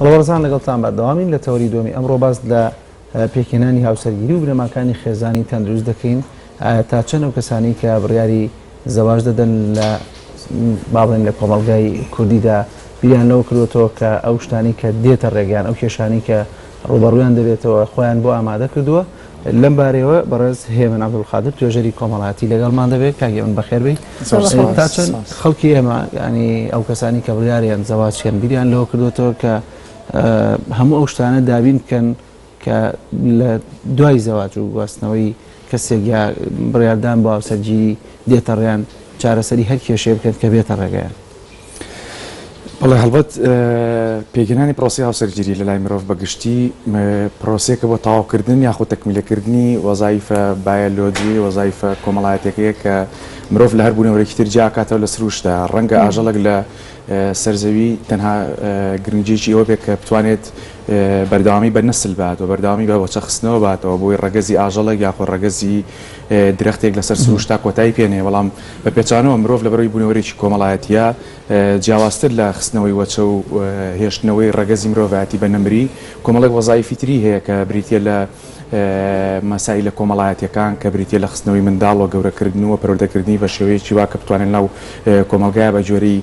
بەڵێ بەڕێزان لەگەڵتان بەردەوامین لە تەوەری دووەمی ئەمڕۆ باس لە پێکهێنانی هاوسەرگیری و بنەماکانی خێزانی تەندروست دەکەین ئایا تا چەند ئەو کەسانی کە بڕیاری زەواج دەدەن لە با بڵێن لە کۆمەڵگای کوردیدا بیریان لەوە کردوێتەوە کە ئەو شتانی کە دێتە ڕێگەیان ئەو کێشانی کە ڕووبەڕوویان دەبێتەوە خۆیان بۆ ئامادە کردووە لەم بارەیەوە بەڕێز هێمن عەبدولقادر توێژەری کۆمەڵایەتی لەگەڵمان دەبێت. کاک هێمن بەخێربێی. تا چەند خەڵکی ئێمە یانی ئەو کەسانی کە بڕیاریان زەواج کەن بیریان لەوە کردوێتەوە کە هەموو ئەو شتانە دابین بکەن کە لە دوای زەواج و گواستنەوەی کەسێک یا بڕیاردان بۆ هاوسەرگیری دێتە ڕێیان چارەسەری هەر کێشەیە بکەن کە بێتە ڕێگەیان؟ بەڵێ هەڵبەت پێکهێنانی پرۆسەی هاوسەرگیری لەلای مرۆڤ بە گشتی پرۆسەیەکە بۆ تەواوکردن یاخود تەکمیلەکردنی وەزایفە بایەلۆجی وەزایفە کۆمەڵایەتیەکەیە کە مرۆڤ لە هەر بوونەوەرێکی تر جیاکاتەوە لە سروشتدا ڕەنگە ئاژەڵێک لە سەر زەوی تەنها گرنگیەکی ئەوە بێت کە بتوانێت بەردەوامی بە نەسل بات و بەردەوامی بە وەچە خستنەوە باتەوە بۆی ڕەگەزی ئاژەڵێک یاخود ڕەگەزی درەختێک لەسەر سروشتا کۆتایی پێنێ بەڵام بە پێچانەوە مرۆڤ لەبەرئەوەی بوونەوەرێکی کۆمەڵایەتییە، جیاوازتر لە خستنەوەی وەچە و هێشتنەوەی ڕەگەزی مرۆڤایەتی بە نەمری، کۆمەڵێک وەزایفی تری هەیە کە بریتییە لە مەسائیلە کۆمەڵایەتییەکان کە بریتییە لە خستنەوەی منداڵ و گەورەکردن و پەروەردەکردنی بە شێوەیەکی وا کە بتوانێت لەناو کۆمەڵگایا بە گوێرەی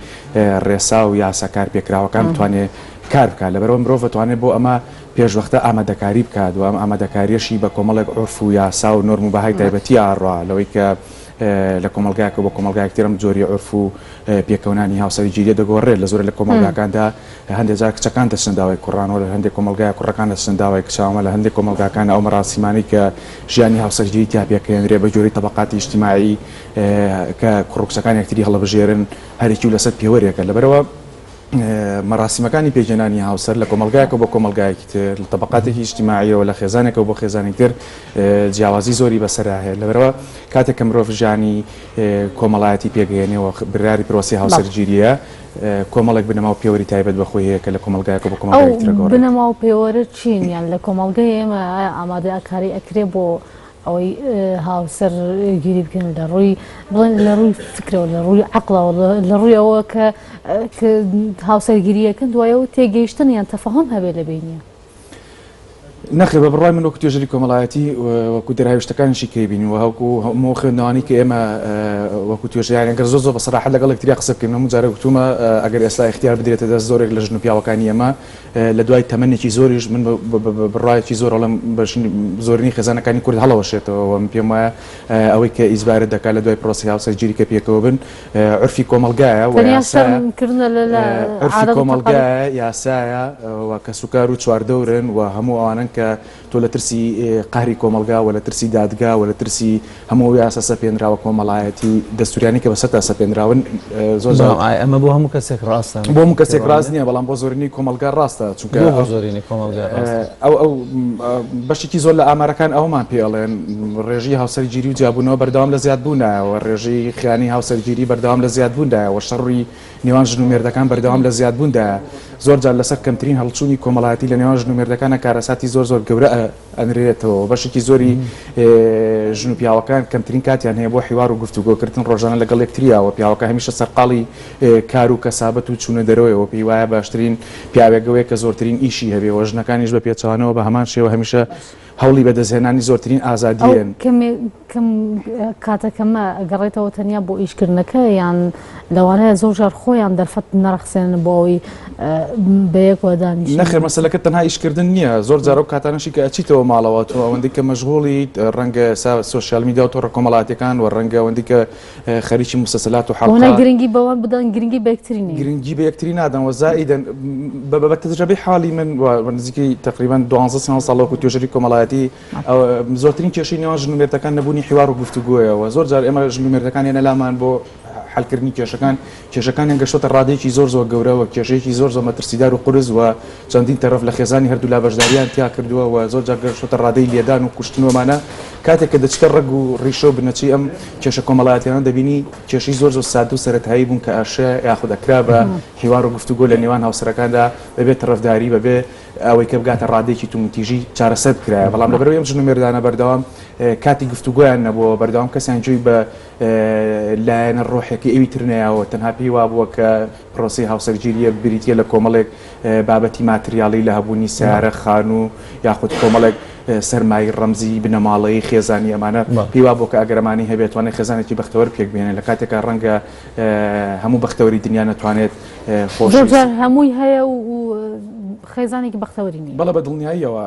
ڕێسا و یاسا کارپێکراوەکان بتوانێت کار بکات. لەبەرئەوە مرۆڤ ئەتوانێت بۆ ئەمە پێشوەختە ئامادەکاری بکات و ئەم ئامادەکارییەشی بە کۆمەڵێک عورف و یاسا و نۆرم و بەهای تایبەتی ئەڕوا لەوەی کە لە کۆمەڵگایەکەوە بۆ کۆمەڵگایەکی تر ئەم جۆری عورف و پێکەوەنانی هاوسەرگیریە دەگۆڕێت، لە زۆرێک لە کۆمەڵگاکاندا هەندێک جار کچەکان دەچنە داوای کوڕانەوە، لە هەندێک کۆمەڵگایە کوڕەکان دەچنە داوای کچانەوە، لە هەندێک کۆمەڵگاکان ئەو مەراسیمانەی کە ژیانی هاوسەرگیری تیا پێکەوێنرێ بە جۆری تەبەقاتی ئیجتیماعی کە کوڕ و کچەکان یەکتری هەڵەبژێرن هەرێکی و لەسەر پێوەرێکە لەبەرئەوە مەراسیمەکانی پێکهێنانی هاوسەر لە کۆمەڵگایەکەوە بۆ کۆمەڵگایەکی تر، لە تەبەقاتێکی ئیجتیماعییەوە لە خێزانێکەوە بۆ خێزانێکی تر جیاوازی زۆری بەسەرا هەیە. لەبەرئەوە کاتێک کە مرۆڤ ژیانی کۆمەڵایەتی پێکهێنێ و بڕیاری پرۆسەی هاوسەرگیرییە، کۆمەڵێک بنەما و پێوەری تایبەت بە خۆی هەیە کە لە کۆمەڵگایەکەوە بۆ ئەو کۆمەڵگایەکی تر ئەگۆڕێت. بنەما و پێوەرە چین؟ یان لە کۆمەڵگەی ئێمە ئایا ئامادەکاری ئەکرێ بۆ ئەوەی هاوسەر گیری بکەن لە ڕووی بڵێن لە ڕووی فکرەوە لە ڕووی عقلەوە لە ڕووی ئەوە کە هاوسەرگیریەکەن دوایەوە تێگەیشتن یان تەفاهم هەبێ لە بینیان. نەخێر بە بڕوای من وەکو توێژەری کۆمەڵایەتی وەکو دەرهاویشتەکانیشی کەی بین و هەوکو هەموو خوێندنەوانی کە ئێمە وەکو توێژەران ئەگەر زۆر زۆر بە سەراحەت لەگەڵ یەکتریا قسە بکەین هەموو جارێک وتومە ئەگەر ئێستا ئیختیار بدرێتە دەست زۆرێک لە ژن و پیاوەکانی ئێمە لە دوای تەمەنێکی زۆریش من بە بڕوایەکی زۆر ئەڵێم بە زۆرینەی خێزانەکانی کورد هەڵەوەشێتەوە و من پێم وایە ئەوەی کە ئیجبارت دەکات لە دوای پرۆسەی هاوسەرگیری کە پێکەوە بن عورفی کۆمەڵگایە و تەنیا یاسایە شەرم کردنە لە لە عورفی عادەت و تەقالیدی. کۆمەڵگایە یاسایە و کەسوکار و چواردەورن و هەموو ئەوانەن کە تۆ لە ترسی قەهری کۆمەڵگا و لە ترسی دادگا و لە ترسی هەموو ئەو یاسا سەپێنراوە کۆمەڵایەتی دەستوریانەی کە بەسەرتا سەپێنراون زۆر جار بەڵام ئایا ئەمە بۆ هەموو کەسێک ڕاستە؟ بۆ هەموو کەسێک ڕاست نییە بەڵام بۆ زۆرینەی کۆمەڵگا ڕاستە چونکە بۆ بۆ زۆرینەی کۆمەڵگا ڕاستە؟ ئەو ئەو بەشێکی زۆر لە ئامارەکان ئەوەمان پێ ئەڵێن ڕێژەی هاوسەرگیری و جیابوونەوە بەردەوام لە زیادبووندایە و ڕێژەی خیانەی هاوسەرگیری بەردەوام لە زیادبووندایە و شەڕی نێوان ژن و مێردەکان بەردەوام لە زیادبووندایە. زۆر جار لەسەر کەمترین هەڵچوونی کۆمەڵایەتی لە نێوان ژن و مێردەکانا کارەساتی زۆر زۆر گەورە ئەنرێتەوە و بەشێکی زۆری ژن و پیاوەکان کەمترین کاتیان هەیە بۆ حیوار و گفتوگۆکردن ڕۆژانە لەگەڵ یەکتریا و پیاوەکە هەمیشە سەرقاڵی کار و کەسابەت و چوونە دەرەوەیە و پێی وایە باشترین پیاوێک ئەوەیە کە زۆرترین ئیشی هەبێ و ژنەکانیش بە پێچەوانەوە بە هەمان شێوە هەمیشە هەوڵی بەدەستهێنانی زۆرترین ئازادییەن. ئەو کەمێ کەم کاتە کەمە ئەگەڕێتەوە تەنیا بۆ ئیشکردنەکە یان لەوانەیە زۆر جار خۆیان دەرفەت نەڕەخسێنن بۆ ئەوەی بەیەکەوە دانیشن. نەخێر مەسەلەکە تەنها ئیشکردن نییە زۆر جار ئەو کاتانەشی کە ئەچیتەوە ماڵەوە تۆ ئەوەندەی کە مەشغوڵیت ڕەنگە ئێستا سۆشیال میدیا و تۆڕە کۆمەڵایەتیەکان و ڕەنگە ئەوەندەی کە خەریکی موسەسەلات و ئەوەنە حەڵقە گرنگی بەوان بدەن گرنگی بە یەکتری نەیەن. گرنگی بە یەکتری نادەن و زائیدەن بە بە تەجرەبەی حاڵی من و نزیکەی تەقریبەن دوانزە سێزدە ساڵ وەکو توێژەری کۆمەڵایەتی زۆرترین کێشەی نێوان ژن و مێردەکان نەبوونی حیوار و گفتوگۆیە و زۆر جار ئێمە ژن و مێردەکان یەنە لامان بۆ حلکردنی کێشەکان کێشەکانیان گەشتۆتە ڕادەیەکی زۆر زۆر گەورە و کێشەیەکی زۆر زۆر مەترسیدار و قورس و چەندین تەرەف لە خێزانی هەردوولا بەشداریان تیا کردووە و زۆر جار گەشتۆتە ڕادەی لێدان و کوشتن ومانە کاتێک کە دەچیتە ڕەگ و ڕیشە و بنەچەی ئەم کێشە کۆمەڵایەتیانە دەبینی کێشەی زۆر زۆر سادە و سەرەتایی بوون کە ئەشێ یاخود ئەکرا بە حیوار و گفتوگۆ لە نێوان هاوسەرەکاندا بەبێ تەرەفداری بەبێ. ئەوەی کە بگاتە ڕادەیەکی توندوتیژی چارەسەر بکرایە، بەڵام لەبەرئەوەی ئەم ژن و مێردانە بەردەوام کاتی گفتوگۆیان نەبووە، بەردەوام کەسیان گوێی بە لایەنە ڕۆحیەکەی ئەوی تر نەیاوە، تەنها پێی وابووە کە پرۆسەی هاوسەرگیرییە بریتییە لە کۆمەڵێک بابەتی ماتریاڵی لە هەبوونی سەیارە، خانوو یاخود کۆمەڵێک سەرمایەی ڕەمزی بنەماڵەیی خێزانی ئەمانە پێی وابووە کە ئەگەر ئەمانەی هەبێت توانێت خێزانێکی بەختەوەر پێک بهێنێت لە کاتێکا ڕەنگە هەموو بەختەوەری دنیا نەتوانێت خۆشەویستی. زۆر جار هەمووی هەیە و خێزانێکی بەختەوەری نییە. بەڵێ بە دڵنیاییەوە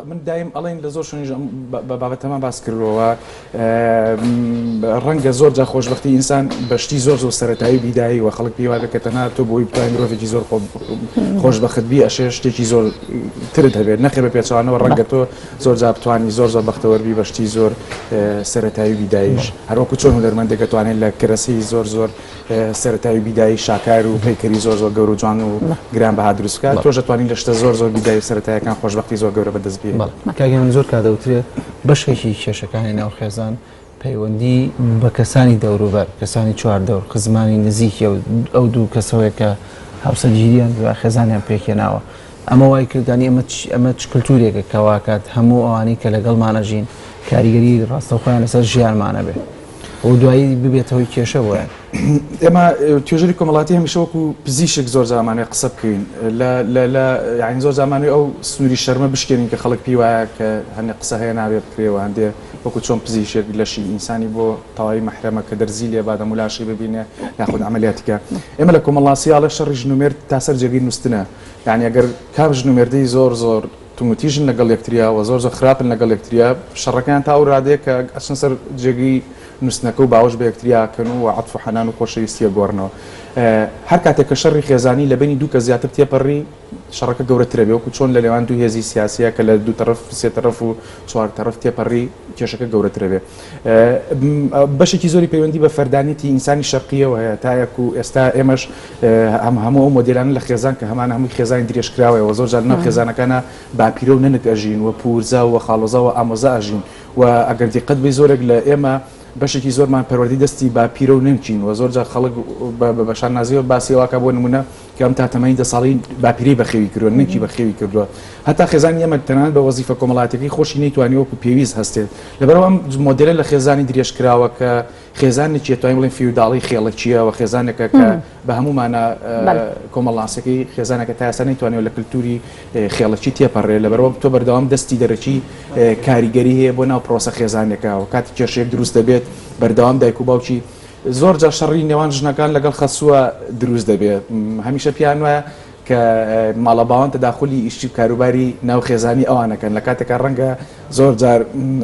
من دایم ئەڵێن لە زۆر شوێنیش ئەم بابەتەمان باس کردووە ڕەنگە زۆر جا خۆشبەختی ئینسان بە شتی زۆر زۆر سەرەتایی و بیدایی و خەڵک پێی وابێت کە تەنها تۆ بۆی بتوانین مرۆڤێکی زۆر خۆشبەخت بی ئەشێ شتێکی زۆر ترت هەبێت نەخێ بە پێچەوانەوە ڕەنگە تۆ زۆر جا بتوانی زۆر زۆر بەختەوەر بی بە شتی زۆر سەرەتایی و بیداییش هەروەکو چۆن هونەرمەندێک دەتوانێت لە کەرەسەی زۆر زۆر سەرەتایی و بیدایی شاکار و پەیکەری زۆر زۆر گەورە و جوان و گران بەها دروست بکات تۆش دەتوانی لە شتە زۆر زۆر بیدایی و سەرەتایەکان خۆشبەختی زۆر گەورە بەدەست بێنی. بەڵێ کاک هێمن زۆر کات دەوترێ بەشێکی کێشەکانی ناو خێزان پەیوەندی بە کەسانی دەوروبەر، کەسانی چواردەور، خزمانی نزیکی ئەو دوو کەسەوەیە کە هاوسەرگیریان و خێزانیان پێکهێناوە. ئەمە وای کرد یانی ئەمە ئەمە چ کلتورێکە کە واکات هەموو ئەوانەی کە لەگەڵمان ئەژین کاریگەری ڕاستەوخۆیان لەسەر ژیانمان ئەبێ و دوایی ببێتە هۆی کێشە بۆیان. ئێمە توێژەری کۆمەڵاتی هەمیشە وەکو پزیشک زۆر جار ئەمانەوێ قسە بکەین لە لە لە یانی زۆر جار ئەمانەوێ ئەو سنووری شەرمە بشکێنین کە خەڵک پێی وایە کە هەندێک قسە هەیە نابێ بکرێ و هەندێ وەکو چۆن پزیشک لەشی ئینسانی بۆ تەواوی مەحرەمە کە دەرزی لێ با دەم و لاشەی ببینێ یاخود عەمەلیاتی کە ئێمە لە کۆمەڵناسی ئەڵێ شەڕی ژن و مێرد تا سەر جێگەی نووستنە یانی ئەگەر کام ژن و مێردەی زۆر زۆر توندوتیژن لەگەڵ یەکتریا و زۆر زۆر خراپن لەگەڵ یەکتریا شەڕەکەیان تا ئەو رادەیە کە ئەچنە سەر جێگەی نووستنەکە و باوەش بە یەکتریا ئەکەن و عەتف و حەنان و خۆشەویستی ئەگۆڕنەوە هەر کاتێک کە شەڕی خێزانی لە بەینی دوو کەس زیاتر تێپەڕی شەڕەکە گەورەترە بێ وەکو چۆن لە نێوان دوو هێزی سیاسیە کە لە دوو تەڕەف سێ تەڕەف و چوار تەڕەف تێپەڕی کێشەکە گەورەترە بێ بەشێکی زۆری پەیوەندی بە فەردانیەتی ئینسانی شەرقیەوە هەیە تا یەکو ئێستا ئێمەش هەم هەموو ئەو مۆدێلانە لە خێزان کە هەمانە هەمووی خێزانی درێژکراوەیەوە زۆر جار ناو خێزانەکانە باپیرە و نەنک ئەژین و پورزا و خاڵۆزا و ئامۆزا ئەژین و ئەگەر دیقەت بەی زۆرێک لە ئێمە بەشێکی زۆرمان پەروەردەی دەستی باپیرە و نەنکین و زۆر جار خەڵک بە شانازیەوە باسی ئەوە ئەکا بۆ نمونە کە ئەم تا تەمەنی دە ساڵی باپیرەی بەخێوی کردووە، نەنکی بەخێوی کردووە، هەتا خێزانی ئێمە تەنانەت بە وەزیفە کۆمەڵایەتیەکەی خۆشی نەیتوانی وەکو پێویست هەستێت. لەبەرئەوە ئەم مۆدێلە لە خێزانی درێژکراوە کە خێزانێکی ئەتوانین بڵێین فیوداڵی خێڵەکییە و خێزانێکە کە بە هەموو مانا کۆمەڵناسیەکەی خێزانێکە تا ئێستا نەیتوانیوە لە کلتوری خێڵەکی تێپەڕێ. لەبەرئەوە تۆ بەردەوام دەستی دەرەکی کاریگەری هەیە بۆ ناو پرۆسە خێزانیەکە و کاتی کێشەیەک دروست دەبێت بەردەوام دایک و باوکی زۆر جار شەڕی نێوان ژنەکان لەگەڵ خەسووە دروست دەبێ هەمیشە پیان وایە کە ماڵە باوان تەداخولی ئیشی و کاروباری ناو خێزانی ئەوانەکەن لە کاتێکا ڕەنگە زۆر جار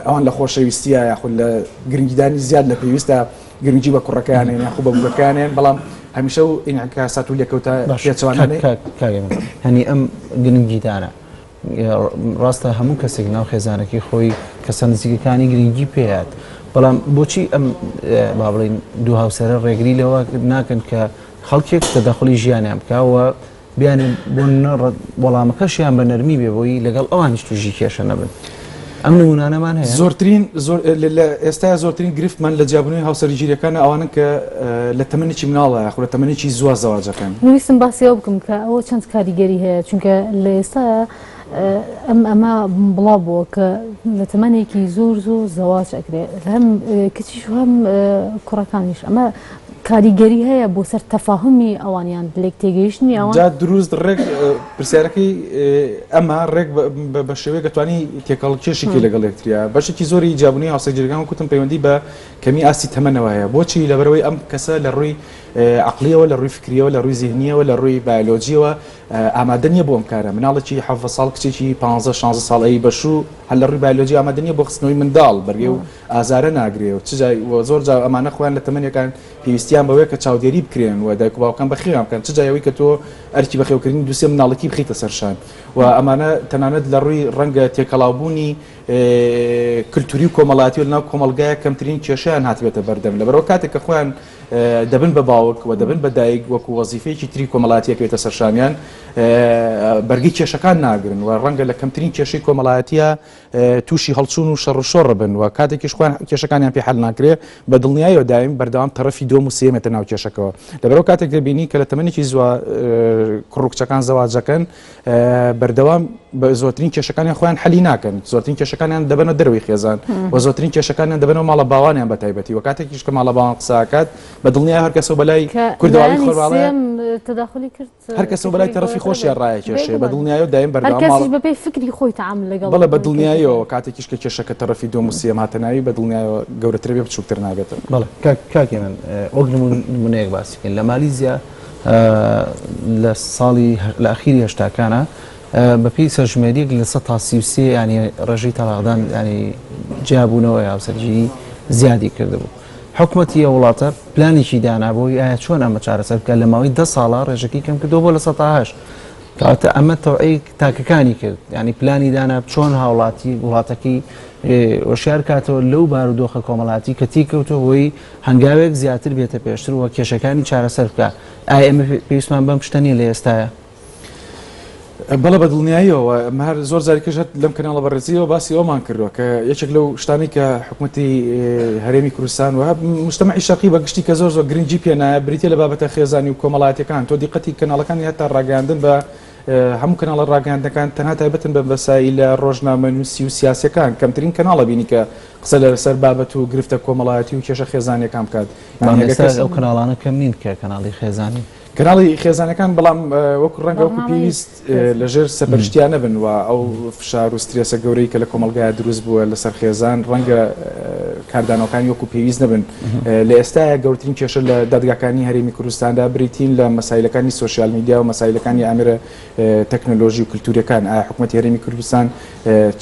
ئەوان لە خۆشەویستیە یاخود لە گرنگیدانی زیاد لە پێویستە گرنگی بە کوڕەکەیانێن یاخود بە بووکەکانیان بەڵام هەمیشە و ئینعکاسات و لێکەوتە پێچەوانانەی هەنی ئەم گرنگیدانە ڕاستە هەموو کەسێک ناو خێزانەکەی خۆی کەسە نزیکەکانی گرنگی پێیات بەڵام بۆچی ئەم با بڵین دوو هاوسەرە ڕێگری لەوە ناکەن کە خەڵکێک تەدەخلی ژیانیان بکەوە بیانێ بۆ وەڵامەکەشیان بە نەرمی بێ بۆی لەگەڵ ئەوانیش تووشی کێشە نەبن. ئەم نمونانەمان هەیە زۆرترین زۆر لە ئێستا زۆرترین گرفتمان لە جیابوونەوەی هاوسەرگیریەکانە ئەوانن کە لە تەمەنێکی مناڵە یاخود لە تەمەنێکی زووە زەواجەکەن. ویستم باسی ئەوە بکەم کە ئەوە چەند کاریگەری هەیە چونکە لە ئێستا ئەم ئەمە بڵاو بووە کە لە تەمەنێکی زۆر زۆر زەواج ئەکرێ هەم کچیش و هەم کوڕەکانیش ئەمە کاریگەری هەیە بۆ سەر تەفاهمی ئەوانیان لێک تێگەیشتنی ئەوان جا دروست ڕێک پرسیارەکەی ئەمە ڕێک بە شێوەیەک ئەتوانی تێکەڵ کێشێکی لەگەڵ یەکتریا بەشێکی زۆری جیابوونەوەی هاوسەرگیریەکان وەک وتم پەیوەندی بە کەمی ئاستی تەمەنەوە هەیە بۆچی لەبەرئەوەی ئەم کەسە لە ڕووی عەقڵیەوە لە ڕووی فکریەوە لە ڕووی زیهنیەوە لە ڕووی بایۆلۆجیەوە ئامادە نییە بۆ ئەم کارە مناڵێکی حەڤدە ساڵ کچێکی پانزە شانزە ساڵ ئەی بەشوو هەر لە ڕووی بایۆلۆجی ئامادە نییە بۆ خستنەوەی منداڵ بەرگەی و ئازارە ناگرێ و چ جای و زۆر جار ئەمانە خۆیان لە تەمەنێکان پێویستیان بەوەیە کە چاودێری بکرێن و دایک و باوکان بەخێویان بکەن چ جای ئەوەی کە تۆ ئەرکی بەخێوکردنی دوو سێ مناڵێکی بخەیتە سەر شان و ئەمانە تەنانەت لە ڕووی ڕەنگە تێکەڵاوبوونی کلتوری و کۆمەڵایەتی و لەناو کۆمەڵگایە کەمترین کێشەیان هاتبێتە بەردەم لەبەرئەوە کاتێک کە خۆیان دەبن بە باوک و دەبن بە دایک وەکو وەزیفەیەکی تری کۆمەڵایەتی ئەکەوێتە سەرشانیان بەرگەی کێشەکان ناگرن و ڕەنگە لە کەمترین کێشەی کۆمەڵایەتیە تووشی هەڵچوون و شەڕ و شۆڕ بن و کاتێکیش خۆیان کێشەکانیان پێ حل ناکرێ بە دڵنیایەوە دایم بەردەوام تەڕەفی دووەم و سێیەمێتە ناو کێشەکەوە لەبەرەوە کاتێک دەبینی کە لە تەمەنێکی زووە کوڕ و کچەکان زەواجەکەن بەردەوام بە زۆرترین کێشەکانیان خۆیان حەلی ناکەن زۆرترین کێشەکانیان دەبەنە دەرەوەی خێزان و زۆرترین کێشەکانیان دەبەنەوە ماڵە باوانیان بە تایبەتی و کاتێکیش کە ماڵە باوان قساکات بە دڵنیای هەر کەسەوە بەلای کوردەواری خۆرواڵێ تەداخلی کرد هەر کەسەوە بەلای تەرەفی خۆشیان ڕایەکێشێ بە دڵنیایەوە دایم بەردەوام هەر کەسیش بەپێی فکری خۆی تەعامل لەگەڵ بەڵێ بە دڵنیایەوە کاتێکیش کە کێشەکە تەرەفی دووەم و سێیەم هاتە ناوی بە دڵنیایەوە گەورەتر بێ بچووکتر نابێتەوە. بەڵێ کاک کاک هێمن وەک نموونەیەک باسی بکەین لە مالیزیا لە ساڵی لە ئەخیری هەشتاکانە بەپێی سەرژمێریەک 33% ینی ڕێژەی تەلاقدان ینی جیابوونەوە هاوسەرگیری زیادی کردبوو. حکومەتی ئەو وڵاتە پلانێکی دانا بۆی ئایا چۆن ئەمە چارەسەر بکات لە ماوەی 10 ساڵا ڕێژەکەی کەم کردەوە بۆ 8%. کەواتە ئەمە تەوعی تاکەکانی کرد ینی پلانی دانا چۆن هاوڵاتی وڵاتەکەی وەشیار کاتەوە لەو بارودۆخە کۆمەڵاتی کە تیکەوتەوە بۆی هەنگاوێک زیاتر بێتە پێشتر و کێشەکانی چارەسەر بکە ئایا ئێمە پێویستمان بەم شتە نییە لە ئێستاە؟ بەڵێ بە دڵنیاییەوە ئەمە هەر زۆر جاریکەش هەر لەم کەناڵە بەڕێزیەوە باسی ئەومان کردووە کە یەکێک لەو شتانەی کە حکوومەتی هەرێمی کوردستان و مجتەمەعی شەرقی بە گشتی کە زۆر زۆر گرنگی پێ نایە بریتە لە بابەتە خێزانی و کۆمەڵایەتیەکان تۆ دیقەتی کەناڵەکانی هەتا ڕاگەیاندن بە هەموو کەناڵە ڕاگەیاندنەکان تەنها تایبەتن بە مەسایلە ڕۆژنامەنووسی و سیاسیەکان کەمترین کەناڵە بینی کە قسە لەسەر بابەت و گرفتە کۆمەڵایەتی و کێشە خێزانیەکان بکات ئەو کەناڵانە کەم نین کە کەناڵی خێزانی کەناڵی خێزانەکان بەڵام وەکو ڕەنگە وەکو پێویست لەژێر سەرپەرشتیا نەبن و ئەو فشار و سترێسە گەورەی کە لە کۆمەڵگایا دروست بووە لەسەر خێزان ڕەنگە کاردانەوەکانی وەکو پێویست نەبن لە ئێستایا گەورترین کێشە لە دادگاکانی هەرێمی کوردستاندا بریتین لە مەسایلەکانی سۆشیال میدیا و مەسایلەکانی ئامێرە تەکنەلۆژی و کلتوریەکان ئایا حکومەتی هەرێمی کوردستان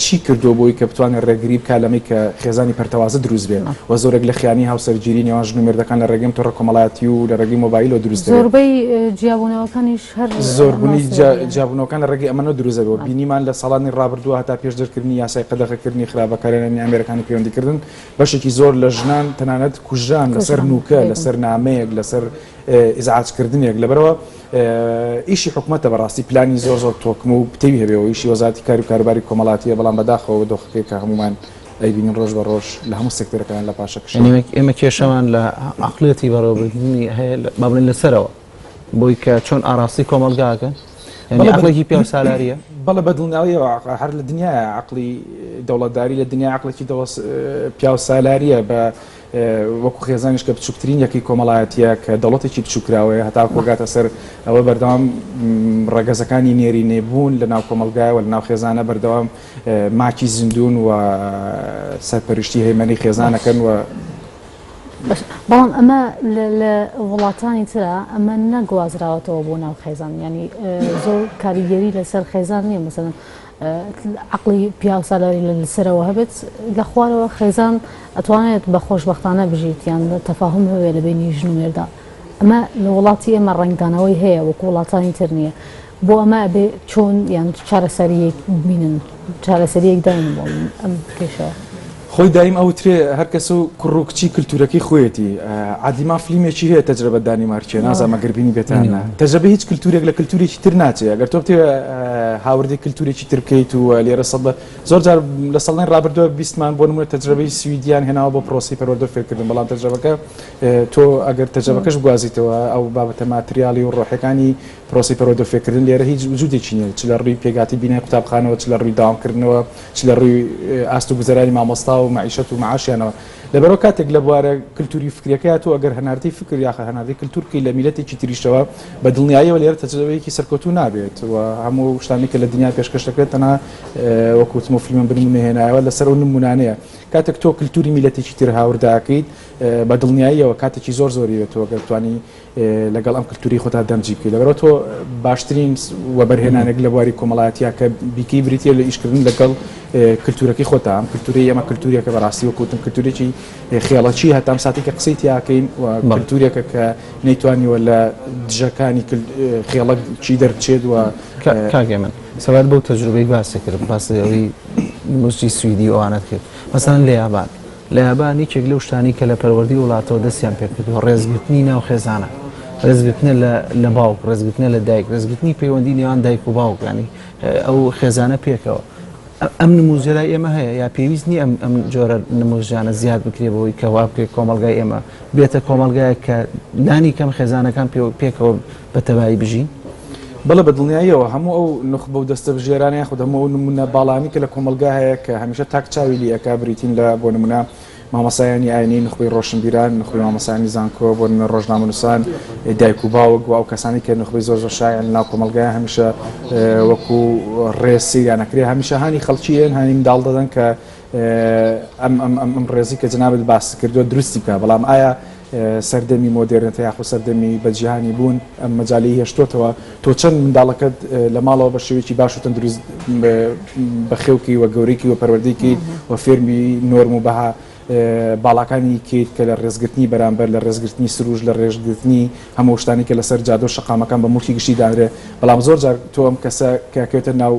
چی کردووە بۆی کە بتوانێت ڕێگری بکات لەمەی کە خێزانی پەرتەوازە دروست بێت و زۆرێک لە خیانی هاوسەرگیری نێوان ژن و مێردەکان لە ڕێگەی تۆڕە کۆمەڵایەتی و لە ڕێگەی مۆبایلەوە دروست دەبێت. زۆربەی جیابوونەوەکانیش هەر زۆربوونی جیابوونەوەکان لە ڕێگەی ئەمەنەوە دروست دەبێت و بینیمان لە ساڵانی ڕابردووە هەتا پێش دەرکردنی یاسای قەدەغەکردنی خراپ بەکارهێنانی ئامێرەکانی پەیوەندیکردن بەشێکی زۆر لە ژنان تەنانەت کوژران لەسەر نوکە لەسەر نامەیەک لەسەر ئیزعاجکردنێک لەبەرئەوە ئیشی حکومەتە بەڕاستی پلانی زۆر زۆر تۆکمە و پتەوی هەبێ و ئیشی وەزارەتی کاری و کاروباری کۆمەڵاتیە بەڵام بەداخەوە دۆخەکەی کە هەمومان ئەیبینین ڕۆژ بە ڕۆژ لە هەموو سێکتەرەکان لە پاشەکشە. یانی ئێمە کێشەمان لە عەقڵیەتی بەڕێوەبردنی هەیە با بڵێین لەسەرەوە بۆی کە چۆن ئاراستەی کۆمەڵگاکەن یانی عەقڵێکی پیاوسالاریە. بەڵێ بە دڵنیاییەوە هەر لە دنیایە عەقڵی دەوڵەتداری لە دنیا عەقڵێکی پیاوسالاریە بە وەکو خێزانیش کە بچووکترین یەکەی کۆمەڵایەتییە کە دەوڵەتێکی بچووکراوەیە هەتاکو گاتە سەر ئەوە بەردەوام ڕەگەزەکانی نێرینەی بوون لە ناو کۆمەڵگایە و لە ناو خێزانە بەردەوام ماکی زیندوون و سەرپەرشتی هەیمەنەی خێزانەکەن و بەڵام ئەمە لە وڵاتانی ترا ئەمە نەگوازراوەتەوە بۆ ناو خێزان یانی زۆر کاریگەری لەسەر خێزان نییە مەسەلەن عەقڵی پیاوسالاری لە سەرەوە هەبێت لە خوارەوە خێزان ئەتوانێت بە خۆشبەختانە بژیت یان تەفاهم هەبێت لە بینی ژن و مێردا ئەمە لە وڵاتی ئێمە ڕەنگدانەوەی هەیە وەکو وڵاتانی تر نییە بۆ ئەمە ئەبێ چۆن یان چارەسەریەک ببینن چارەسەریەک داین بۆ ئەم کێشەیە. خۆی دایم ئەوترێ هەر کەس و کوڕ و کچی کلتورەکەی خۆیەتی عادل ئیمام فلیمێکی هەیە تەجرەبە دانیمارکیە نازانم ئەگەر بینی بێتان نا تەجرەبە هیچ کلتورێک لە کلتورێکی تر ناچێ ئەگەر تۆ بتەوێ هاوردەی کلتورێکی تر بکەیت و لێرە سەد بە زۆر جار لە ساڵانی ڕابردووە بیستمان بۆ نمونە تەجرەبەی سویدیان هێناوە بۆ پرۆسەی پەروەردە و فێرکردن بەڵام تەجرەبەکە تۆ ئەگەر تەجرەبەکەش بگوازیتەوە ئەو بابەتە ماتریالی و ڕۆحەکانی پرۆسەی پەروەردە و فێرکردن لێرە هیچ وجودێکی نییە چ لە ڕووی پێکهاتەی بینای قوتابخانەوە چ لە ڕووی داوامکردنەوە چ لە ڕووی ئاست و گوزەرانی مامۆستا و مەعیشەت و مەعاشیانەوە. لەبەرئەوە کاتێک لە بوارە کلتوری و فکریەکەیا تۆ ئەگەر هەناردەی فکر یاخە هەناردەی کلتور بکەی لە میللەتێکی تریشەوە بە دڵنیاییەوە لێرە تەجرەبەیەکی سەرکەوتوو نابێت و هەموو ئەو شتانەی کە لە دنیا پێشکەش دەکرێت تەنها وەکو وتم و فیلمم بنمونە هێنایەوە لەسەر ئەو نمونانەیە کاتێک تۆ کلتوری میللەتێکی تر هاوردە ئەکەیت بە دڵنیاییەوە کاتێکی زۆر زۆری بێت تۆ گەر بتوانی لەگەڵ ئەم کلتوری خۆتا دەمجی بکەی لەبەرئەوە تۆ باشترین وەبەرهێنانێک لە بواری کۆمەڵایەتیا کە بیکەی بریتیە لە ئیشکردن لەگەڵ کلتورەکەی خۆتا ئەم کلتوری ئێمە کلتورێکە بەڕاستی وەکو وتم کلتورێکی خێڵەکی هەتا ئەم ساتێک کە قسەی تیاکەین و کلتورێکە کە نەیتوانیوە لە دژەکانی خێڵەکی دەربچێت و کاک هێمن سەبارەت بەو تەجروبەی باسی کرد باسی ئەوەی موزیکی سویدی و ئەوانەت کرد مەسەلەن لە یابان. لە یابان یەکێک لەو شتانەی کە لە پەروەردەی وڵاتەوە دەستیان پێکردووە ڕێزگرتنی ناو خێزانە، ڕێزگرتنە لە لە باوک، ڕێزگرتنە لە دایک، ڕێزگرتنی پەیوەندی نێوان دایک و باوک یانی ئەو خێزانە پێکەوە. ئەم نموزجە لای ئێمە هەیە یا پێویست نییە ئەم ئەم جۆرە نموزجانە زیاد بکرێ بۆی کە وا بکرێت کۆمەڵگای ئێمە بێتە کۆمەڵگایەک کە لانی کەم خێزانەکان پێکەوە بە تەبایی بژین؟ بەڵێ بە دڵنیاییەوە هەموو ئەو نوخبە و دەستەبژێرانە یاخود هەموو ئەو نمونە باڵانەی کە لە کۆمەڵگا هەیە کە هەمیشە تاک چاوی لێ ئەکا بریتین لە بۆ نمونە مامۆستایانی ئاینی، نوخبەی ڕۆشنبیران، نوخبەی مامۆستایانی زانکۆ، بۆ نمونە ڕۆژنامەنووسان، دایک و باوک و ئەو کەسانەی کە نوخبەی زۆر زۆر شایعن لەناو کۆمەڵگای هەمیشە وەکو ڕێز سەیریان ئەکرێ هەمیشە هانی خەڵکی ئەن هانی منداڵ دەدەن کە ئەم ئەم ئەم ئەم ڕێزی کە جەنابت باست کردووە دروستی بکە بەڵام ئایا سەردەمی مۆدێرنەتە یاخود سەردەمی بە جیهانی بوون ئەم مەجالی هێشتۆتەوە تۆ چەند منداڵەکەت لە ماڵەوە بە شێوەیەکی باش و تەندروست بەخێوکەی و گەورەیکەی و پەروەردەیکەیت و فێرمی نۆرم و بەها باڵاکانی کەیت کە لە ڕێزگرتنی بەرامبەر لە ڕێزگرتنی سروش لە ڕێزگرتنی هەموو شتانی کە لەسەر جادە و شەقامەکان بە موڵکی گشتی دانرێ بەڵام زۆر جار تۆ ئەم کەسە کە کەوێتە ناو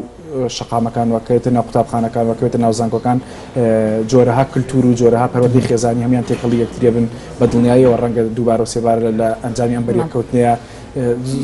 شەقامەکان و کەوێتە ناو قوتابخانەکان و کەوێتە ناو زانکۆکان جۆرەها کلتور و جۆرەها پەروەردەی خێزانی هەموویان تێکەڵی یەکتری بن بە دڵنیاییەوە ڕەنگە دووبارە و سێبارە لە ئەنجامی ئەم بەریەککەوتنەیە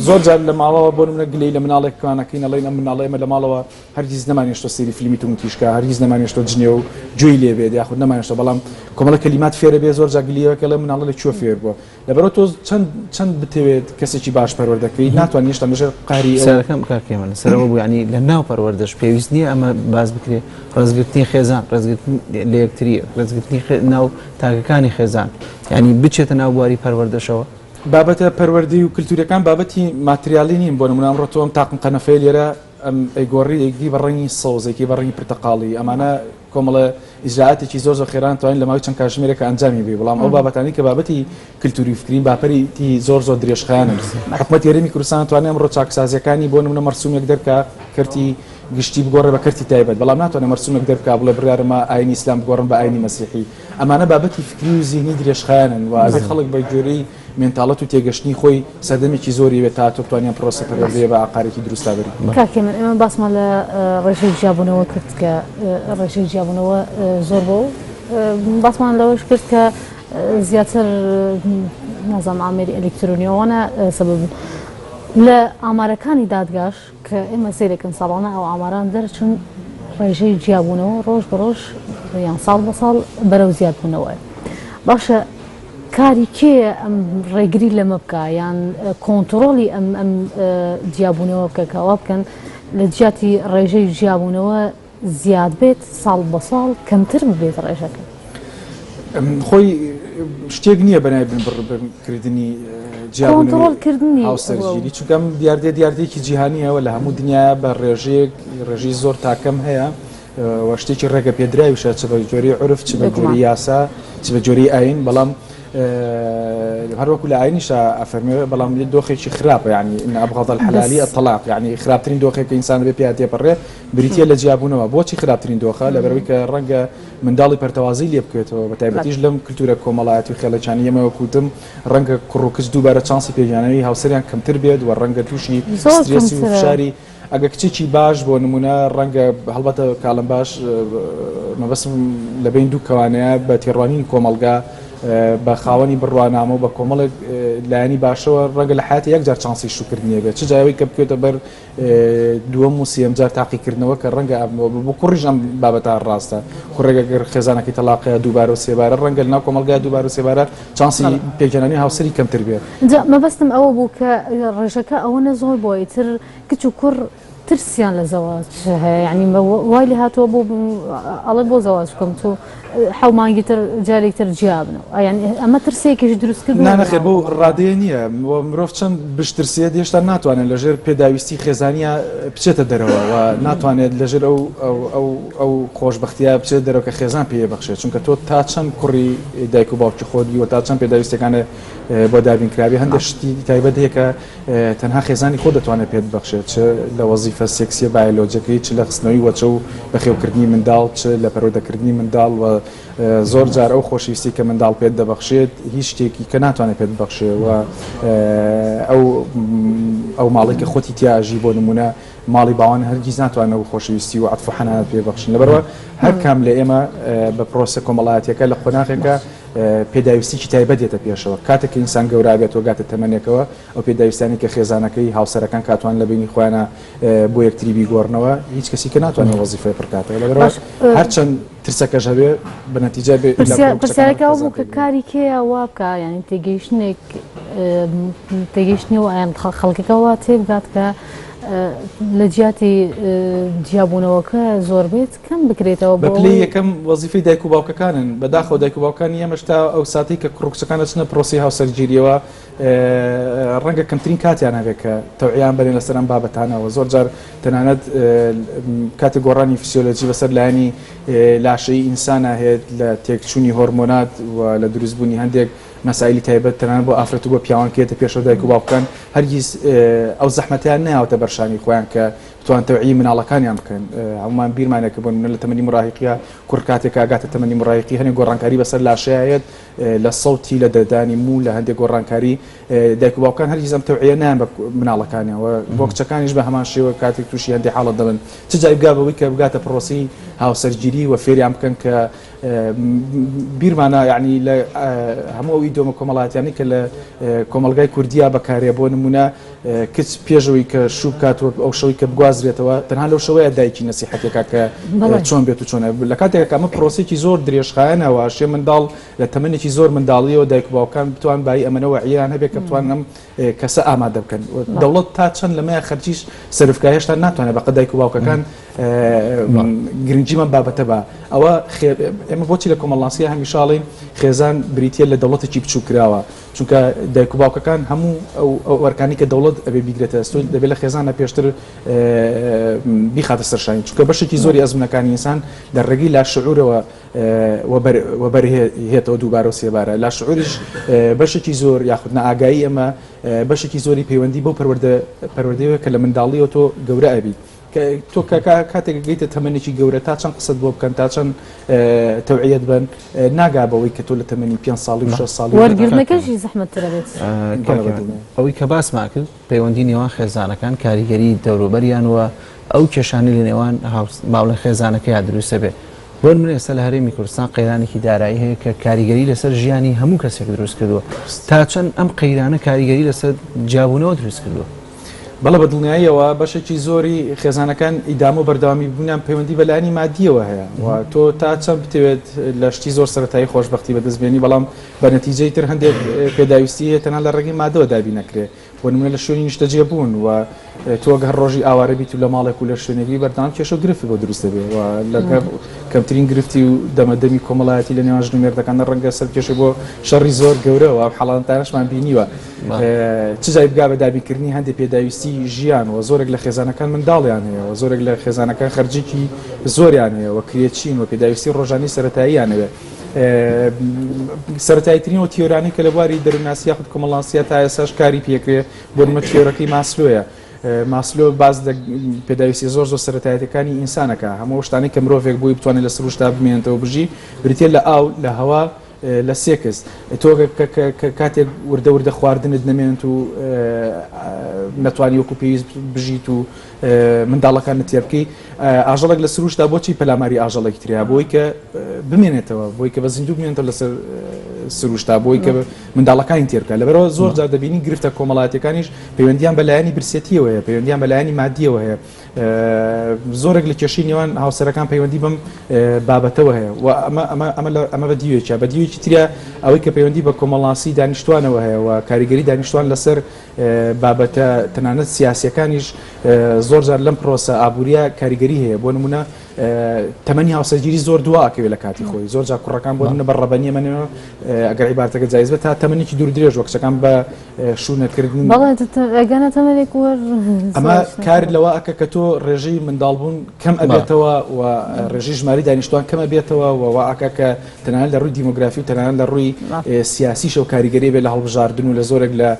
زۆر جار لە ماڵەوە بۆ نمونە گلەیی لە مناڵێکمان ئەکەین ئەڵێین ئەم مناڵە ئێمە لە ماڵەوە هەرگیز نەمانێشتۆ سەیری فیلمی توندوتیژ کە هەرگیز نەمانێشتۆ جنێو گوێی لێ بێت یاخود نەمانێشتۆ بەڵام کۆمەڵە کەلیمات فێرە بێ زۆر جار گلەیەکە ئەڵێ مناڵە لە کوێ فێر بووە لەبەرئەوە تۆ چەند چەند بتەوێت کەسێکی باش پەروەردەکەی ناتوانانی هێشتا لەژێر قەهری ئەو پرسیارەکەم کاک هێمن لەسەر ئەوە بوو یانی لە ناو پەروەردەش پێویست نییە ئەمە باس بکرێ ڕێزگرتنی خێزان ڕێزگرتن لە یەکتری ڕێزگرتنی ناو تاکەکانی خێزان یانی بچێتە ناو بواری پەروەردەشەوە. بابەتە پەروەردەی و کلتوریەکان بابەتی ماتریالی نین بۆ نمونە ئەمڕۆ تۆ ئەم تاقم قەنەفەیە لێرە ئەم ئەیگۆڕی ئەیگری بە ڕەنگی سەوز ئەیکەی بە ڕەنگی پرتەقاڵی ئەمانە کۆمەڵە ئیجرائاتێکی زۆر زۆر خێران توانین لە ماوەی چەند کاتژمێرێکا ئەنجامی بەی بەڵام ئەو بابەتانەی کە بابەتی کلتوری و فکرین باپەریتی زۆر زۆر درێژخایەنن حکومەتی هەرێمی کوردستان توانێ ئەمڕۆ چاکسازیەکانی بۆ نمونە مەرسومێک دەرکا کەرتی گشتی بگۆڕێ بە کەرتی تایبەت بەڵام ناتوانێ مەرسومێک دەربکا بڵێ بڕیارمە ئاینی ئیسلام بگۆڕم بە ئاینی مەسیحی ئەمانە بابەتی فکری و زیهنی درێژخایەنن و ئەبێ خەڵک بە گوێرەی مێنتاڵەت و تێگەشتنی خۆی سەردەمێکی زۆری ئەوێت تا تۆ بتوانی ئەم پرۆسە پەروەردەیە بە ئاقارێکی دروستا بەری. کاک هێمن ئێمە باسمان لە ڕێژەی جیابوونەوە کرد کە ڕێژەی جیابوونەوە زۆر بووە و باسمان لەوەش کرد کە زیاتر نازانم ئامێری ئەلیکترۆنی ئەوانە سەبەبن لە ئامارەکانی دادگاش کە ئێمە سەیرەکەن ساڵانە ئەو ئاماران دەرچون ڕێژەی جیابوونەوە ڕۆژ بە ڕۆژ یان ساڵ بە ساڵ بەرەو زیادبوونەوەیە باشە کاری کێیە ئەم ڕێگری لەمە بکە یان کۆنتڕۆڵی ئەم ئەم جیابوونەوە بکە کە وا بکەن لە جیاتی ڕێژەی جیابوونەوە زیاد بێت ساڵ بە ساڵ کەمتر ببێت ڕێژەکە. خۆی شتێک نییە بەناوی بنبڕکردنی جیابوونەوەی هاوسەرگیری چونکە ئەم دیاردەیە دیاردەیەکی جیهانییە و لە هەموو دنیایا بە ڕێژەیەک ڕێژەی زۆر تاکەم هەیە و شتێکی ڕێگە پێدراویشە چ بە جۆری عورف چ بە جۆری یاسا چ بە جۆری ئاین بەڵام هەروەکو لە ئاینیشا ئەفەرمێ بەڵام دۆخێکی خراپە یعنی إن أبغض الحلال الطلاق یعنی خراپترین دۆخێک کە ئینسان بێ پیا تێپەڕێ بریتییە لە جیابوونەوە. بۆچی خراپترین دۆخە؟ لەبەرئەوەی کە ڕەنگە منداڵی پەرتەوازەی لێ بکەوێتەوە، بەتایبەتیش لەم کلتورە کۆمەڵایەتی و خێڵەکیانەی ئێمە وەک وتم ڕەنگە کوڕ و کچ دووبارە چانسی پێکهێنانەوەی هاوسەریان کەمتر بێت و ڕەنگە تووشی سترێس و فشاری ئەگەر کچێکی باش بۆ نموونە ڕەنگە هەڵبەتە کاڵم باش مەبەستم لە بەین دوو کەوانەیە بە تێڕوانینی کۆمەڵگا بە خاوەنی بڕوانامە و بە کۆمەڵێک لایەنی باشەوە ڕەنگە لە حیاتی یەک جار چانسی شووکردنی هەبێت چ جای ئەوەی کە بکەوێتە بەر دووەم و سێیەم جار تاقیکردنەوە کە ڕەنگە بۆ کوڕیش ئەم بابەتە هەر ڕاستە کوڕێک ئەگەر خێزانەکەی تەلاقەیە دووبارە و سێبارە ڕەنگە لەناو کۆمەڵگای دووبارە و سێبارە چانسی پێکهێنانی هاوسەری کەمتر بێت. جا مەبەستم ئەوە بوو کە ڕێژەکە ئەوەنە زۆر بووە ئیتر کچ و کوڕ ترسیان لە زەواج هەیە یانی وای لێ هاتووە بۆ ئەڵێ بۆ زەواج بکەم تۆ حەو مانگی تر جارێک تر جیا بنەوە یانی ئەمە ترسێکیش دروست کردووە نا نەخێر بەو ڕادەیە نییە و مرۆڤ چەند بشترسێت هێشتا ناتوانێت لەژێر پێداویستی خێزانیە بچێتە دەرەوە و ناتوانێت لەژێر ئەو ئەو ئەو ئەو خۆشبەختیە بچێت دەرەوە کە خێزان پێی بەخشێت چونکە تۆ تا چەند کوڕی دایک و باوکی خۆت بی و تا چەند پێداویستیەکانت بۆ دابین کرابێ هەندێک شتی تایبەت هەیە کە تەنها خێزانی خۆت دەتوانێت پێت ببەخشێت چ لە وەزیفە سێکسیە بایۆلۆجیەکەی چ لە خستنەوەی وەچە و بەخێوکردنی منداڵ چ لە پەروەردەکردنی منداڵ و زۆر جار ئەو خۆشەویستی کە منداڵ پێت دەبەخشێت هیچ شتێکی کە ناتوانێت پێت ببەخشێ و ئەو ئەو ماڵێک کە خۆتی تیاژی بۆ نمونە. ماڵی باوان هەرگیز ناتوانن ئەو خۆشەویستی و عەتف و حەنانەت پێ ببەخشن. لەبەرئەوە هەر کام لە ئێمە بە پرۆسە کۆمەڵایەتیەکە لە قۆناغێکە پێداویستیی تایبەت دێتە پێشەوە. کاتێک کە ئینسان گەورە ئەبێتەوە گاتە تەمەنێکەوە ئەو پێداویستانەی کە خێزانەکەی، هاوسەرەکان کاتوان لە بەینی خۆیانا بۆ یەکتری بیگۆڕنەوە، هیچ کەسی کە ناتوانێت ئەو وەزیفەیە پڕ کاتەوە. لەبەرئەوە هەرچەند ترسەکەش هەبێ بە نەتیجە بێ ئیلا کوڕ و کچەکان پرسیارەکە ئەوە خێزان بوو کە پێک بێنن. کاری کێیە وا بکا یانی تێگەیشتنێک تێگەیشتنی وایان خەڵکەکە وا تێبگات کە لە جیاتی جیابوونەوەکە زۆر بێت کەم بکرێتەوە بە پلەی یەکەم وەزیفەی دایک و باوکەکانن بەداخەوە دایک و باوکانی ئێمەش تا ئەو ساتەی کە کوڕ و کچەکان دەچنە پرۆسەی هاوسەرگیریەوە ڕەنگە کەمترین کاتیان هەبێت کە تەوعیان بەرێن لەسەر ئەم بابەتانەوە زۆر جار تەنانەت کاتێک گۆڕانی فسیۆلۆجی بەسەر لایەنی لاشەی ئینسانە هەیە لە تێکچوونی هۆرمۆنات و لە دروستبوونی هەندێک مەسایلی تایبەت تەنانەت بۆ ئافرەت و بۆ پیاوان کە یەتە پێشەوە دایک و باوکەکان هەرگیز ئەو زەحمەتیان نەیاوەتە بەرشانی خۆیان کە بتوان تەوعی مناڵەکانیان بکەن. هەمومان بیرمانە کە بۆ نمونە لە تەمەنی مراهیقیا کوڕ کاتێک کە ئەگاتە تەمەنی مراهیقی هەنێک گۆڕانکاری بەسەر لاشەیا یەت لە سەوتی لە دەردانی موو لە هەندێک گۆڕانکاری دایک و باوکان هەرگیز ئەم تەوعیە نایان بە مناڵەکانیان و بۆ کچەکانیش بە هەمان شێوە کاتێک تووشی هەندێک حاڵەت دەبن چ جای بگا بەوەی کە بگاتە پرۆسەی هاوسەرگیری و فێریان بکەن کە بیرمانە یعنی لە هەموو ئەو ئیدۆمە کۆمەڵایەتیانەی کە لە کۆمەڵگای کوردیا بەکارێ بۆ نمونە کچ پێشەوەی کە شوو بکات و ئەو شەوەی کە بگوازرێتەوە تەنها لەو شەوەیە دایکی نەسیحەتێکا کە چۆن بێت و چۆنە لە کاتێک ئەمە پرۆسێکی زۆر درێژخایەنە و شێ منداڵ لە تەمەنێکی زۆر منداڵیەوە دایک و باوکان بتوان بایی ئەمەنەوە عیان هەبێت کە بتوان ئەم کەسە ئامادە بکەن دەوڵەت تا چەند لەمەیە خەرجیش سەرفکە هێشتا ناتوانێت بەقە دایک و باوکەکان گرنگیمان بابەتە بە ئەوە ئێمە بۆچی لە کۆمەڵناسیە هەمیشاڵین خێزان بریتە لە دەوڵەتێکی بچووکراوە چونکە دایک و باوکەکان هەموو ئەو ئەرکانی کە دەوڵەت ئەبێ بیگرێتە ئەستۆی دەبێت لە خێزانە پێشتر بیخاتە سەرشانی چونکە بەشێکی زۆری ئەزمونەکانی ئینسان لە ڕێگەی لاشعورەوە وەبەرهێتەوە دووبارە و سێبارە لاشعوریش بەشێکی زۆر یاخود نائاگایی ئەمە بەشێکی زۆری پەیوەندی بەو پەروەردە پەروەردەیەوە کە لە منداڵیەوە تۆ گەورە ئەبیت کە تۆ کە کاتێک گەیتە تەمەنێکی گەورە تا چەند قسەت بۆ بکەن تا چەند تەوعیەت بن ناگا بەوەی کە تۆ لە تەمەنی پێ ساڵی و 6 ساڵی وەرگرتنەکەشی زەحمەتترە بێت. ئەوەی کە باسمان کرد پەیوەندی نێوان خێزانەکان کاریگەری دەوروبەریان و ئەو کێشانەی لە نێوان باوڵێن خێزانەکەیا دروست دەبێت. بۆ نمونە ئێستا لە هەرێمی کوردستان قەیرانێکی دارایی هەیە کە کاریگەری لەسەر ژیانی هەموو کەسێک دروست کردووە. تا چەند ئەم قەیرانە کاریگەری لەسەر جیابوونەوە دروست کردووە؟ بەڵێ بە دڵنیاییەوە بەشێکی زۆری خێزانەکان ئیدامە و بەردەوامی بوونیان پەیوەندی بە لایەنی مادییەوە هەیە و تۆ تا چەند بتەوێت لە شتی زۆر سەرەتایی خۆشبەختی بەدەست بێنی بەڵام بە نەتیجەی تر هەندێک پێداویستی هەیە تەنها لە ڕێگەی مادەوە دابین نەکرێ بۆ نمونە لە شوێنی نیشتەجێ بوون و تۆ هەر ڕۆژی ئاوارە بیت و لە ماڵێک و لە شوێنێک بی بەردەوام کێشە و گرفت بۆ دروست دەبێ و لەگەڵ کەمترین گرفتی و دەمەدەمی کۆمەڵایەتی لە نێوان ژن و مێردەکاندا ڕەنگە سەرکێشە بۆ شەڕی زۆر گەورە و ئەم حاڵەتانەشمان بینیوە چ جای بگا بە دابینکردنی هەندێک پێداویستی ژیان و زۆرێک لە خێزانەکان منداڵیان هەیە و زۆرێک لە خێزانەکان خەرجێکی زۆریان هەیە و کرێچین و پێداویستی ڕۆژانی سەتاییان هەیە. سەرەتاییترین و تیۆرانی کە لە بواری دەروونناسی یاخود کۆمەڵناسیە تا ئێستاش کاری پێکرێ بۆ نمونە تیۆرەکەی ماسلۆیە ماسلۆ باس لە پێداویستی زۆر زۆر سەرەتایەتەکانی ئینسانەکە هەموو شتانەی کە مرۆڤێک بۆی بتوانێت لە سروشتا بمێنێتەوە بژی بریتە لە ئاو لە هەوا لە سێکس تۆ کە کاتێک وردە وردە خواردنت نەمێنێت و نەتوانی وەکو پێویست بژیت و منداڵەکانت تێر بکەی ئاژەڵێک لە سروشتا بۆچی پەلاماری ئاژەڵێکی تریا بۆی کە بمێنێتەوە بۆی کە بە زیندوو بمێنێتەوە لەسەر سروشتا بۆی کە منداڵەکانی تێر بکات لەبەرەوە زۆر جار دەبینی گرفتە کۆمەڵایەتیەکانیش پەیوەندیان بە لایەنی برسێتیەوە هەیە پەیوەندیان بە لایەنی مادیەوە هەیە زۆرێک لە کێشەی نێوان هاوسەرەکان پەیوەندی بەم بابەتەوە هەیە و ئەمە ئەمە ئەمە ئەمە بە دیوێکە بە دیوێکی ترە ئەوەی کە پەیوەندی بە کۆمەڵناسی دانیشتوانەوە هەیە و کاریگەری دانیشتوان لەسەر بابەتە تەنانەت سیاسیەکانیش زۆر جار لەم پرۆسە ئابووریە کاریگەری هەیە بۆ نمونە تەمەنی هاوسەرگیری زۆر دوا ئەکەوێت لە کاتی خۆی زۆر جار کوڕەکان بۆ نمونە بە ڕەبەنیە مەنەوە ئەگەر عیبارەتەکە جایز بێت تا تەمەنێکی دوور درێژ وە کچەکان بە شوو نەکردن بەڵێ ئەگەنە تەمەنێک وەر ئەمە کار لەوە ئەکە کە تۆ ڕێژەی منداڵبوون کەم ئەبێتەوە و ڕێژەی ژماری دانیشتوان کەم ئەبێتەوە و وا ئەکا کە تەنانەت لە ڕووی دیمۆگرافی و تەنانەت لە ڕووی سیاسیشەوە کاریگەری بێت لە هەڵبژاردن و لە زۆرێک لە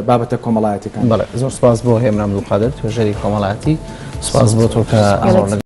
بابەتە کۆمەڵایەتیەکان. بەڵێ زۆر سپاس بۆ هێمن عەبدولقادر توێژەری کۆمەڵایەتی سپاس بۆ تۆ کە ئەمڕۆ لەگەڵ.